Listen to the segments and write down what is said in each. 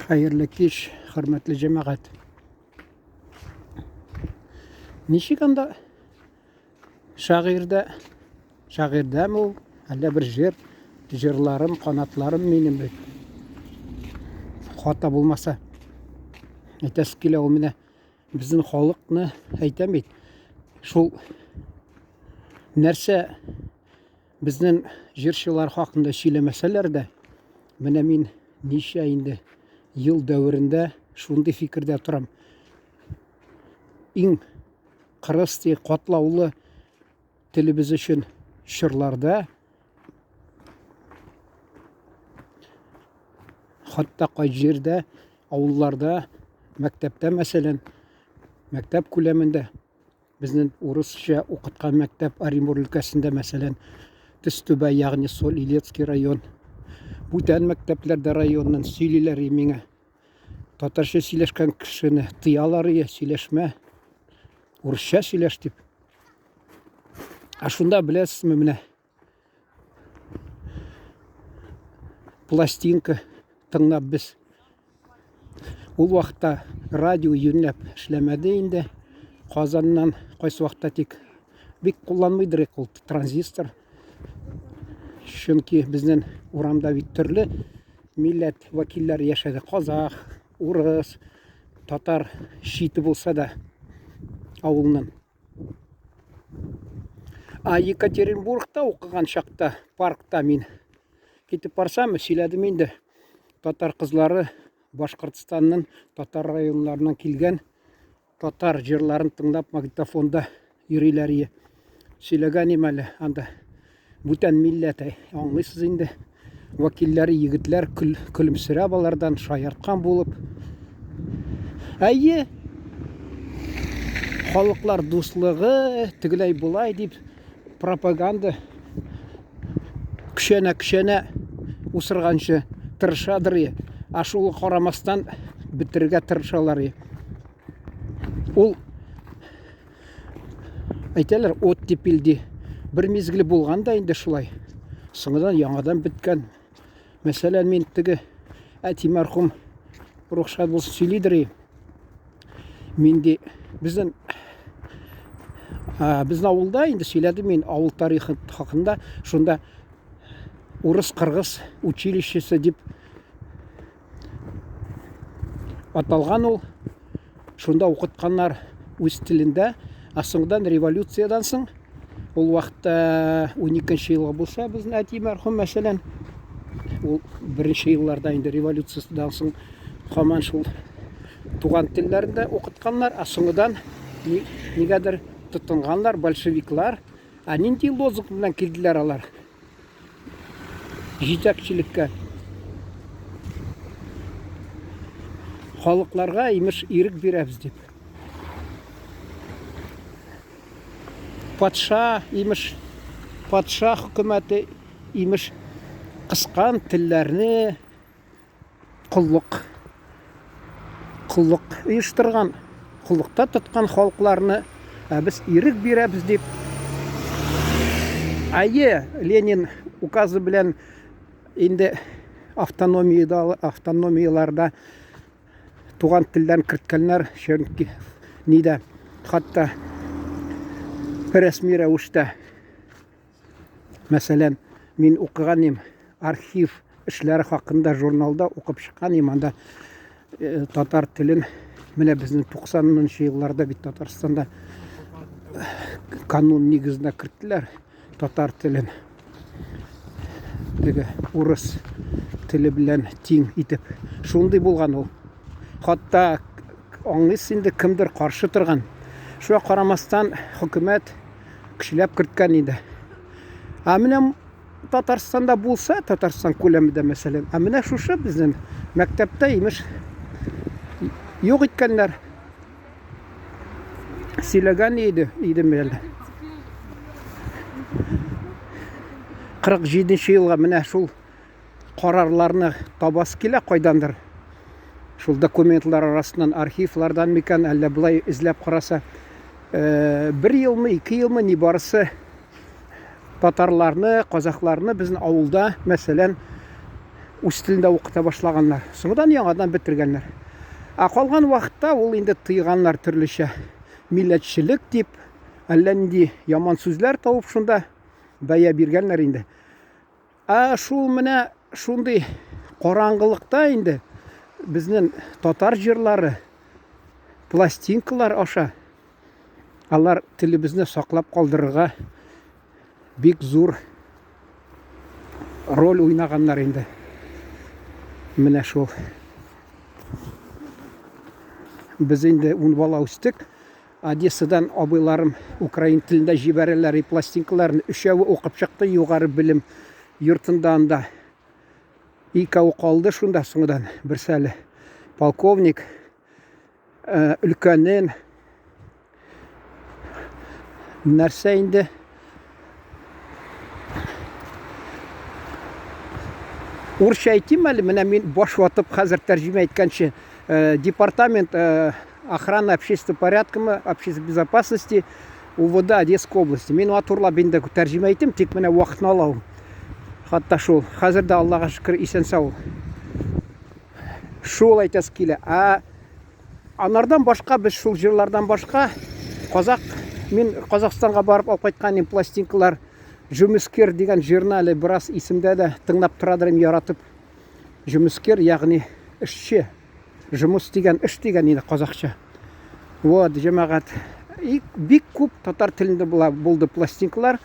Хәерле кич, хөрмәтле җәмәгать. Ничек анда шагыйрьдә, шагыйрьдәме ул, әллә бер җыр, җырларым, канатларым минем бит. Хата булмаса, әйтәсе килә ул менә безнең халыкны әйтәм бит. Шул нәрсә Безнең җырчылар хакында сөйләмәсәләр дә, менә мин ничә инде ел дәверендә шундый фикердә торам. Иң кырыс, катлаулы телебез өчен чорларда хатта кай җирдә, авылларда, мәктәптә, мәсәлән, мәктәп күләмендә Безнең урысча укыткан мәктәп Оренбур өлкәсендә, мәсәлән, Төстүбә, ягъни Соль-Илецкий район. Бүтән мәктәпләрдә районнан сөйлиләр и миңа. Татарча сөйләшкән кешене тыялар и, сөйләшмә, урысча сөйләш дип. Ә шунда беләсезме, менә пластинка тыңлап без ул вакытта радио юньләп эшләмәде инде. Казаннан кайсы вакытта тик бик кулланмыйдыр ул транзистор. Чөнки безнең урамда бит төрле милләт вәкилләре яшәде. Казах, урыс, татар чите булса да авылның. А Екатеринбургта укыган чакта паркта мин китеп барсам, сөйләдем инде. Татар кызлары Башкортстанның татар районнарыннан килгән татар җырларын тыңлап магнитофонда йөриләр ие. Сөйләгән им әле анда. Бүтән милләт, аңлыйсыз инде. Вәкилләре егетләр көл, көлемсерәп алардан шаярткан булып. Әйе, халыклар дуслыгы, тегеләй болай дип пропаганда көчәнә-көчәнә усырганчы тырышадыр. Ә шул карамастан бетерергә тырышалар. Ул Әйтәләр, оттепель ди. Бер мизгеле булган да инде шулай. Соңыдан яңадан беткән. Мәсәлән, мин теге әти мәрхүм рух шат булсын сөйлидер. Мин ди, безнең безнең авылда инде сөйләдем мин авыл тарихы хакында. Шунда урыс-кыргыз училищесы дип аталган ул. Шунда укытканнар үз телендә. Ә соңдан революциядән соң, ул вакытта 12 елгы булса, безнең әти мәрхүм, мәсәлән, ул беренче елларда инде революциядан соң һаман шул туган телләрендә укытканнар, ә соңыдан нигәдер тотынганнар большевиклар. Ә нинди лозунг белән килделәр алар? Җитәкчелеккә. Халыкларга, имеш, ирек бирәбез дип. Патша, имеш, патша хөкүмәте, имеш, кыскан телләрне коллык коллык оештырган, коллыкта тоткан халыкларны, ә без ирек бирәбез дип. Әйе, Ленин указы белән инде автономиядә, автономияләрдә туган телдән керткәннәр, чөнки нидә, хәтта рәсми рәвештә. Мәсәлән, мин укыган идем, архив эшләре хакында журналда укып чыккан идем, анда э, татар телен менә безнең 90 елларда бит Татарстанда э, канун нигезенә керттеләр татар телен. Теге урыс теле белән тиң итеп. Шундый булган ул. Хатта аңлыйсыз инде, кемдер каршы торган. Шуңа карамастан хөкүмәт көчләп керткән иде. Ә менә Татарстанда булса, Татарстан күләмендә мәсәлән, ә менә шушы безнең мәктәптә имеш юк иткәннәр. Сөйләгән иде, идем әле. 47 елга менә шул карарларны табасы килә кайдандыр. Шул документлар арасыннан, архивлардан микән, әллә болай эзләп караса, э, бер елмы, ике елмы, ни барысы татарларны, казахларны безнең авылда, мәсәлән, Үз телендә укыта башлаганнар. Соңдан яңадан бетергәннәр. Ә калган вакытта ул инде тыйганнар төрлечә. Милләтчелек дип, әллә нинди яман сүзләр табып шунда бәя биргәннәр инде. Ә шул менә шундый караңгылыкта инде безнең татар җырлары пластинкалар аша алар телебезне саклап калдырырга бик зур роль уйнаганнар инде. Менә шул. Без инде ун бала үстек. Одессадан абыйларым украин телендә җибәрәләр и пластинкаларын. Өчәве укып чыкты югары белем йортында анда. Икәве калды шунда соңдан. Берсе әле полковник. Өлкәнен нәрсә инде урысча әйтим әле менә мин баш ватып хәзер тәрҗемә иткәнче департамент охраны общественного порядка общественной безопасности УВД Одесской области. Мин матурлап инде тәрҗемә иттем, тик менә вакытны ала ул. Хатта шул. Хәзер дә Аллага шөкер исән сау. Шул әйтәсе килә. Ә анардан башка без шул җырлардан башка казак мин Казахстанга барып алып кайткан идем пластинкалар Жумыскер дигән җырны әле бераз исемдә дә тыңлап торадыр идем яратып. Жумыскер, ягъни эшче. Жумыс дигән эш дигән инде казахча. Вот, җәмәгать. Бик күп татар телендә була булды пластинкалар.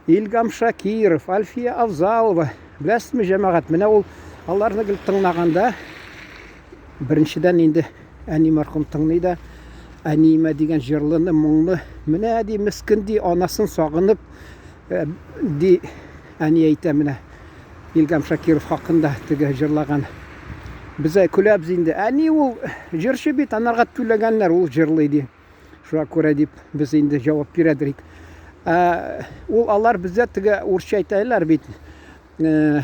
Илгам Шакиров, Альфия Авзалова. Беләсезме, җәмәгать, менә ул аларны гел тыңлаганда, беренчедән инде әни мәрхүм тыңлый да, әниемә дигән җырлыны, моңны, менә ди, мескен ди, анасын сагынып, э, ди, әни әйтә менә Илгам Шакиров хакында теге җырлаган. Без көләбез инде. Әни ул җырчы бит, анарга түләгәннәр, ул җырлый ди. Шуңа күрә дип без инде җавап бирәдер. Ә, ул алар бездә теге урысча әйтәләр бит, э,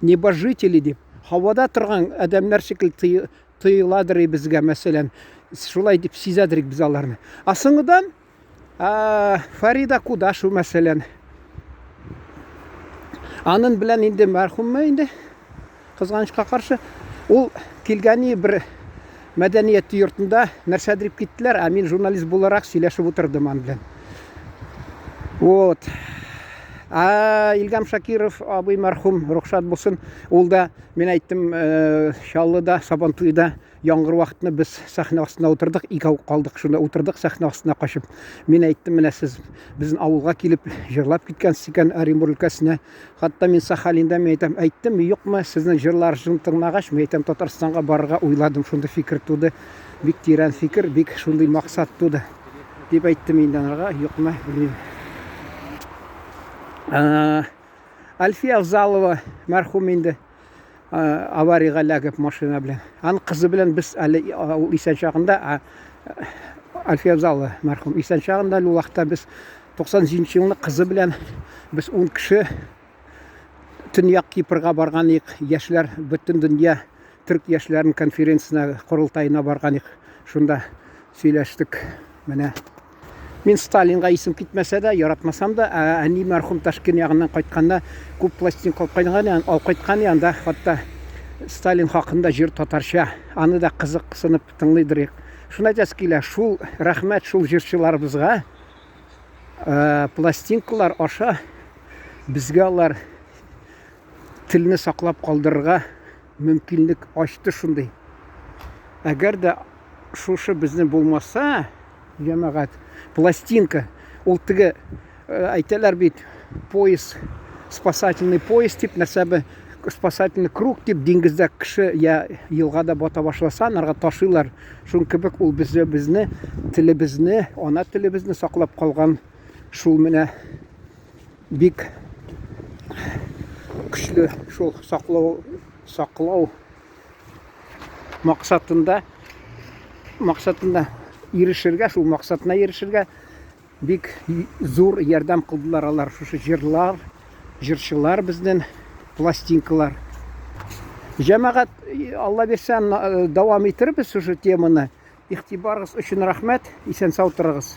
небожители дип. Һавада торган адәмнәр шикелле тоеладыр безгә, мәсәлән. Шулай дип сизәдер без аларны. Ә соңыдан Фарида Кудашу, мәсәлән. Анын белән инде мәрхүмме инде Кызганычка каршы, ул килгәни бер мәдәният йортында нәрсәдер дип киттеләр, ә мин журналист буларак сөйләшеп утырдым аның белән. Вот. А Илгам Шакиров абый мәрхүм, рөхсәт булсын, ул да, мин әйттем, э, Чаллыда, Сабантуйда Яңгыр вакытында без сәхнә астында утырдык, икәү калдык шунда утырдык сәхнә астына качып. Мин әйттем, менә сез безнең авылга килеп җырлап киткәнсез икән Оренбур өлкәсенә. Хәтта мин Сахалинда мин әйтәм, әйттем, юкмы, сезнең җырларыгызны тыңлагач, мин әйтәм, Татарстанга барырга уйладым, шундый фикер туды. Бик тирән фикер, бик шундый максат туды. Дип әйттем инде анарга, юкмы, белмим. Альфия Авзалова мәрхүм инде. Авариягә эләгеп машина белән. Аның кызы белән без әле ул исән чагында, Альфия Авзалова мәрхүм исән чагында әле ул вакытта без 97 елны кызы белән без 10 кеше Төньяк Кипрга барган идек. Яшьләр бөтен дөнья төрк яшьләренең конференциясенә, корылтаена барган идек. Шунда сөйләштек. Менә Мин Сталинга исем китмәсә дә, яратмасам да, ә әни мәрхүм Ташкент ягыннан кайтканда күп пластинка алып кайткан, алып кайткан анда хатта Сталин хакында җыр татарча. Аны да кызыксынып тыңлыйдыр. Шуны әйтәсе килә, шул рәхмәт шул җырчыларыбызга э, пластинкалар аша безгә алар телне саклап калдырырга мөмкинлек ачты шундый. Әгәр дә шушы безнең булмаса, җәмәгать, пластинка, ул теге э, әйтәләр бит, поезд, спасательный поезд дип, нәрсәбе, спасательный круг дип, диңгездә кеше я елгада бата башласа, анарга ташыйлар. Шуның кебек ул безне, безне, телебезне, ана телебезне саклап калган шул менә бик көчле шул саклау саклау максатында максатында ирешергә, шул максатына ирешергә бик зур ярдәм кылдылар алар шушы җырлар, җырчылар безнең пластинкалар. Җәмәгать, Алла бирсә, дәвам итербез шушы теманы. Игътибарыгыз өчен рәхмәт. Исән-сау торыгыз.